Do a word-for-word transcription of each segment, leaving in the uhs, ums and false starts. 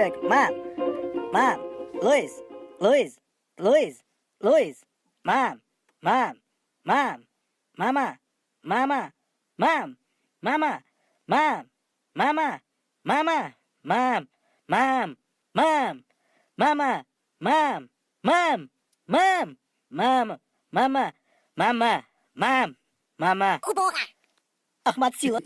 Mom. Mom. Luis. Luis. Luis. Luis. Mom. Mom. Mom. Mama. Mama. Mom. Mama. Mom. Mama. Mama. Mom. Mom. Mom. Mama. Mom. Mom. Mom. Mama. Mama. Mom. Mama. Kuboga. Ахмат Сила.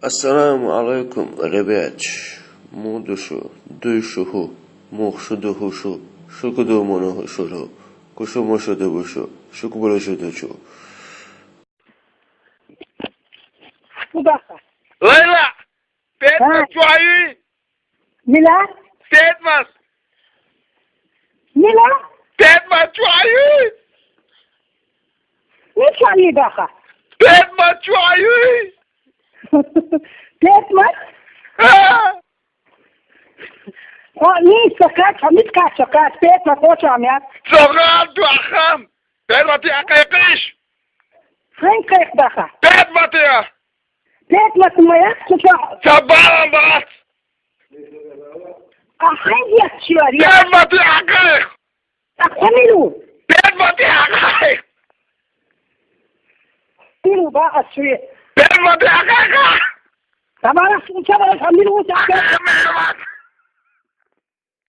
Ассаламу алейкум, ребят. Муду шу, дуй шу ху, мух шу ду ху шу, шуку ду муну ху шу ру, кушу мушу ду бушу, шуку булу шу ду чу. Кудаха. Лейла! Петма чуаю! Мила? Петмас! Мила? Петма чуаю! Не чуаю даха. Петма чуаю! Петма? А! О, не сакат, хамит кат сакат, Петма коча мя. Сагат дахам! Петма ти акайкиш! Хайн кайк даха. Петма ти а! Петма ти моя, куча. Сабарам бас! А хайн я чуар, я. Петма ти акайк! А хамилу. Петма ти акайк! Тиру ба асуе. Петма ти акайк! Тамара суча ба хамилу сакат.